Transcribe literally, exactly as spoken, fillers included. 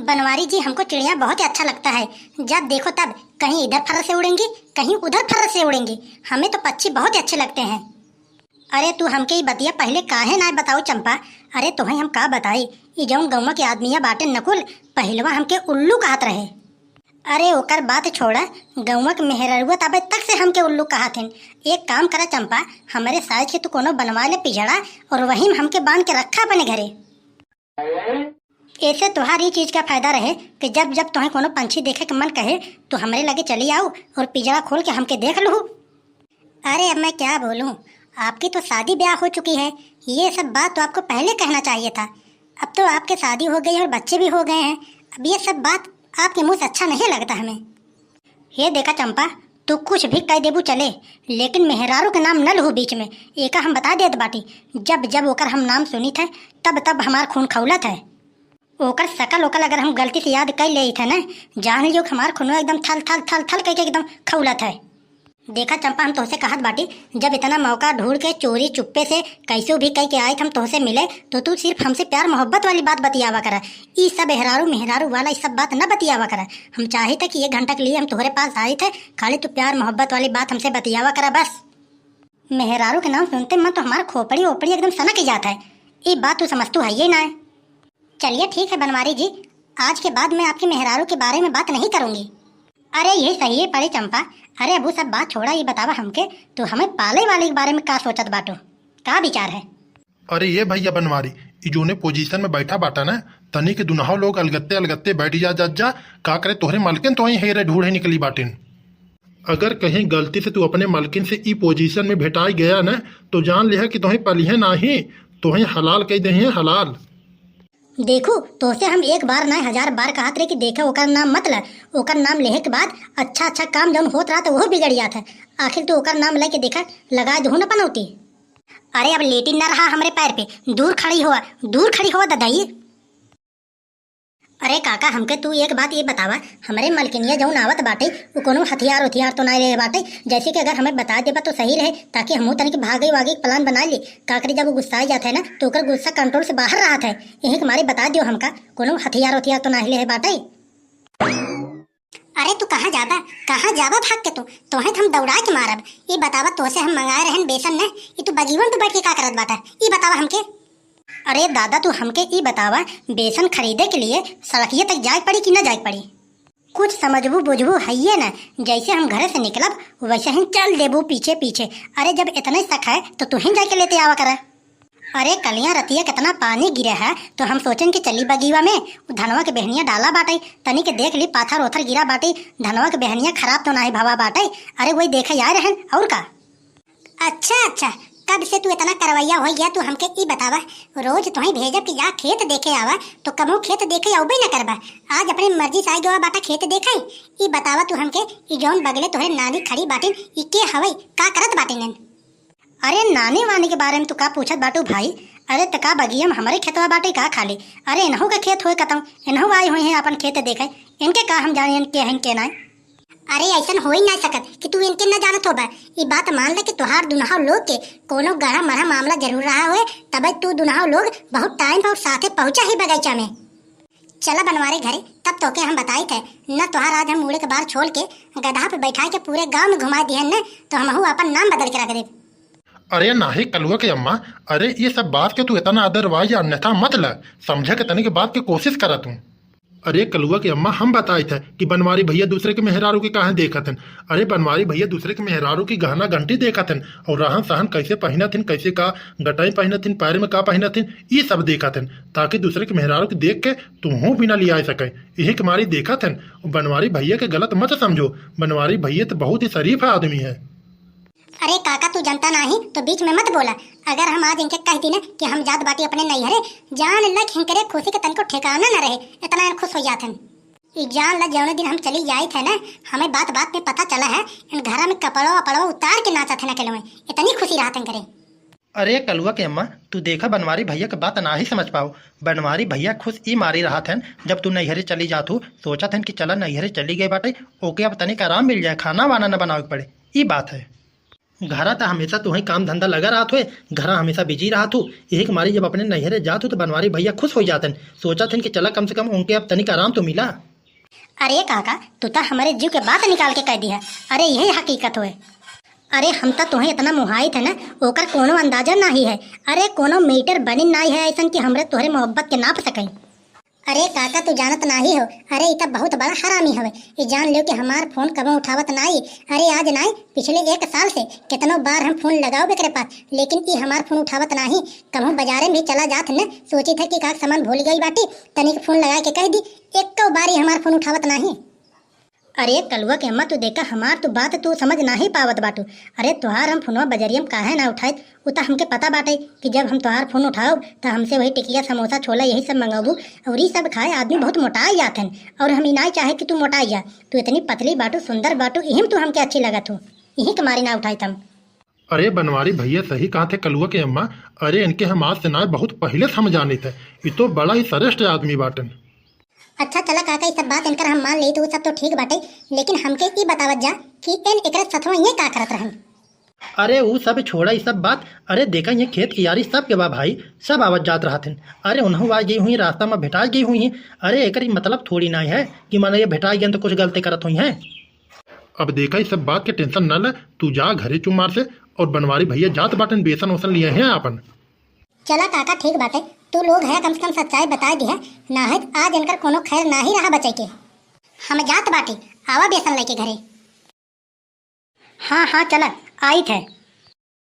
बनवारी जी, हमको चिड़िया बहुत ही अच्छा लगता है। जब देखो तब कहीं इधर फर्र से उड़ेंगी, कहीं उधर फर्र से उड़ेंगी। हमें तो पक्षी बहुत ही अच्छे लगते हैं। अरे तू हमके ई बतिया पहिले काहे नाय बताओ चंपा? अरे तोहे हम का बताई, ई जौन गौवा के आदमिया बाटे नकुल, पहिलवा हमके उल्लू कहत रहे। अरे ओकर बात छोड़ा, गौवा के मेहररुआ तबे तक से हमके उल्लू कहत हन। एक काम करा चंपा, हमरे साइज के तू कोनो बनवा ले पिजड़ा और वही में हमके बांध के रखा अपने घरे। ऐसे तोहार ई चीज का फायदा रहे कि जब जब तोहे कोनो पंछी देखे के मन कहे तो हमरे लगे चली आओ और पिजड़ा खोल के हमके देख लू। अरे अब मैं क्या बोलूं, आपकी तो शादी ब्याह हो चुकी है, ये सब बात तो आपको पहले कहना चाहिए था। अब तो आपके शादी हो गई है और बच्चे भी हो गए हैं, अब ये सब बात आपके मुंह से अच्छा नहीं लगता हमें। हे देखा चंपा, तू कुछ भी कह देबू चले, लेकिन मेहरारू के नाम न लहू बीच में, एका हम बता देत बाटी। जब जब ओकर हम नाम सुनित है, तब तब हमार खून खौलत है। ओकर शकल ओकर अगर हम गलती से याद कर लेइत है न, जान लियो कि हमार खूनवा एकदम थल थल थल थल करके एकदम खौलत है। देखा चंपा, हम तोहसे कहत बाटी, जब इतना मौका ढूंढ के चोरी चुप्पे से कैसे भी कह के आए हम तोहसे मिले, तो तू सिर्फ हमसे प्यार मोहब्बत वाली बात बतियावा करा। ई सब एहरारू मेहरारू वाला ई सब बात न बतियावा करा। हम चाहित है कि एक घंटा के लिए हम तोहरे पास आइत है, खाली तू प्यार मोहब्बत वाली बात हमसे बतियावा करा बस। मेहरारू के नाम सुनते मन तो हमार खोपड़ी ओपड़ी एकदम सनक ही जात है। ई बात तू समझतू है ये ना है। चलिए ठीक है बनवारी जी, आज के बाद मैं आपके मेहरारू के बारे में बात नहीं करूंगी। अरे ये सही है पड़े चंपा। अरे अब वो सब बात छोड़ा, ये बतावा हमके, तू हमें पाले वाले के बारे में का सोचत बाटू, का विचार है? अरे ये भैया बनवारी, ई जोने पोजीशन में बैठा बाटा ना, तनी के दुनहो लोग अलगत्ते अलगत्ते बैठ जा, जा, जा। का करे, तोहरे मालकिन तो वहीं हेरे ढूढ़े निकली बाटिन। अगर कहीं गलती से तू अपने मालकिन से ई पोजीशन में भेटाई गया ना, तो जान लिहा कि तोहें पलिहे नाही, तोहें हलाल कह दे हैं, हलाल। देखू, तोसे हम एक बार ना हजार बार कहत रहे कि देखा ओकर नाम मत ला। ओकर नाम लेहे के बाद अच्छा अच्छा काम जौन होत रहा तो वो बिगड़ जात है। आखिर तू ओकर नाम लेके देखा, लगा दू न पनौती। अरे अब लेटी न रहा हमरे पैर पे, दूर खड़ी हुआ, दूर खड़ी हुआ ददाई। अरे काका, हमके तू एक बात ये बतावा, हमरे मलकिनिया जौन आवत बाटे, उ कोनो हथियार उथियार तो ना ले बाटे? जैसे कि अगर हमें बता देबा तो सही रहे, ताकि हमहू तनिक भागे वागे के प्लान बना ली। का करी, जब वो गुस्सा जात है ना, तो ओकर गुस्सा कंट्रोल से बाहर रहत है। यही के मारे बता दियो हमका, कोनो हथियार उथियार तो ना ले बाटे? अरे तू कहाँ जाबा, कहाँ जाबा भाग के तू? तोहे तो हम दौड़ा के मारब। ई बतावा, तोसे हम मंगाए रहन बेसन न, ई तू बगीवन तू बैठ के का करत बाटा? ई बतावा हमके। अरे दादा, तू हमके ई बतावा, बेसन खरीदे के लिए सड़किया तक जाए पड़ी कि न जाए पड़ी? कुछ समझबू बुझबू हइये न, जैसे हम घरे से निकलब वैसे ही चल देबू पीछे पीछे। अरे जब इतने शक है तो तू ही जाके लेते आवा करा। अरे कलिया रतिया कितना पानी गिरे है, तो हम सोचन कि चली बगीवा में, धनवा के बेहनिया डाला बाटे, तनी के देख ली पाथर ओथर गिरा बाटे, धनवा के बेहनिया खराब तो नाही भवा बाटे। अरे वही देखे आए रहन और का। अच्छा अच्छा, कब से तू इतना करवैया हो गया, तू हमके ई बतावा, रोज तुही भेजब कि जा खेत देखे आवा, तो कबहू खेत देखे अउबे न करबा। आज अपनी मर्जी से आ गवा बाटा खेत देखे। ई बतावा तू हमके, ई जौन बगले तोहरे नानी खड़ी बाटिन, ई के हवे, का करत बाटिन? अरे नानी वानी के बारे में तू का पूछत बाटू भाई? अरे त का बगिया में हमरे खेतवा बाटे का खाली? अरे इनहू के खेत होए कतौ, इनहू आए हुए हैं अपन खेत देखे। इनके का हम जाने इनके हैं के नाय? अरे ऐसन हो ही ना सकत कि तू इनके न जानत होबा। ई बात मान ले कि तोहार दुनहौ लोग के कोनो गढ़ा मढ़ा मामला जरूर रहा होए, तबे तू दुनहौ लोग बहुत टाइम पर साथे पहुँचा ही बगीचा में। चला बनवारी घरे, तब तोके हम बताइत है, न तोहार आज हम मुड़े के बार छोल के गधा पे बैठा के पूरे गांव में घुमा दिहन न, तो हमहू अपन नाम बदल के रख देब। अरे नाही कलुआ के अम्मा, अरे ये सब बात के तू इतना अदरवाइज अन्यथा मत ल, समझे के तनिक बात के कोशिश करा तू। अरे कलुआ के अम्मा, हम बताइत है कि बनवारी भैया दूसरे के मेहरारू के काहे देखत हन। अरे बनवारी भैया दूसरे के मेहरारू की गहना घंटी देखत हन और रहन सहन कैसे पहिनत हन, कैसे का गटाई पहिनत हन, पैर में का पहिनत हन, ई सब देखत हन, ताकि दूसरे के मेहरारू के देख के तूहू बिना लियाए सके। यही के मारी देखत हन। बनवारी भैया के गलत मत समझो, बनवारी भैया तो बहुत ही शरीफ आदमी है। अरे काका, तू जनता नाही तो बीच में मत बोला। अगर हम आज इनके कह दी ना कि हम जात बाटी अपने नैहरे, जान ल कि इनकरे खुशी के तनको ठिकाना न रहे, इतना इन खुश हो जात हन। ई जान ल जौने दिन हम चली जाइत है ना, हमें बात बात में पता चला है, इन घरा में कपड़वा वपड़वा उतार के नाचत है ना केलवे, इतनी खुशी रहत है इनकरे। अरे कलुआ के अम्मा, तू देखा बनवारी भैया के बात नाही समझ पाओ। बनवारी भैया खुश ई मारी रहत हन, जब तू नैहरे चली जात हू, सोचत हन कि चला नैहरे चली गई बाटे, ओके अब तनिक आराम मिल जाए, खाना वाना न बनावे के पड़े, ई बात है। घरा त हमेसा तुहई काम धंधा लगा रहत होए, घरा हमेसा बिजी रहत हो, यही के मारी जब अपने नैहरे जात हो त बनवारी भइया खुस होइ जातन, सोचत हन कि चला कम से कम उनके अब तनिक आराम तो मिला। अरे काका, तू त हमरे जीव के बात निकाल के कह दिहा। अरे यही हकीकत होए। अरे हम त तुहई इतना मुहाइत है ना, ओकर कोनो अंदाजा नाही है। अरे कोनो मीटर बनिन नाही है ऐसन कि हमरे तोहरे मोहब्बत के नाप सकई। अरे काका, तू जानत नाही हो, अरे ई त बहुत बड़ा हरामी हवे। ई जान लियो कि हमार फोन कबो उठावत नाही। अरे आज नाही, पिछले एक साल से कितनो बार हम फोन लगाउब एकरे पास, लेकिन ई हमार फोन उठावत नाही। कबहूँ बजारे में चला जात न, सोचित है कि का सामान भूल गई बाटी, तनिक फोन लगाए के कह दी, एक्को बार ई हमार फोन उठावत नाही। अरे कलुआ के अम्मा, तू देखा, हमार तू बात तू समझ नाही पावत बाटू। अरे तोहार हम फोनवा बजरिया में काहे ना उठाइत, उ त हमके पता बाटे कि जब हम तोहार फोन उठाउब त हमसे वही टिकिया, समोसा, छोला यही सब मंगउबू, और ई सब खाए आदमी बहुत मोटाइ जात हन। और हम ई नाही चाहे कि तू मोटाइ जा, तू इतनी पतली बाटू, सुंदर बाटू, इही में तू हमके अच्छी लगत हो, इही के मारी ना उठाइत हम। अरे बनवारी भइया सही कहत है कलुआ के अम्मा, अरे इनके हम आज से ना बहुत पहिले से हम जानित है, ई तो बड़ा ही श्रेष्ठ आदमी बाटन। अच्छा चला काका, ई सब बात इनकर हम मान लेई तो उ सब तो ठीक बाटे, लेकिन हमके ई बतावत जा कि इन एकरे सथवा ये का करत रहन? अरे उ सब छोड़ा, ई सब बात। अरे देखा, ये खेत कियारी सब के बा भाई, सब आवत जात रहत हन। अरे उन्हों आ गई हुई, रास्ता में भेटा गई हुई हैं। अरे एकर ई मतलब थोड़ी ना है कि माने ये भेटा गए तो कुछ गलती करत हुई हैं। अब देखा, ई सब बात के टेंशन ना ले, तू जा घरे चुमार से, और बनवारी भइया जात बाटन, बेसन ओसन लिए हैं आपन। चला काका, ठीक बाटे, तू लोग है कम से कम सच्चाई बताए दिहा, ना है आज इनकर कोनो खैर नाही रहा बचे के। हम जात बाटी, आवा बेसन लेके घरे। हाँ हाँ चला, आइत है।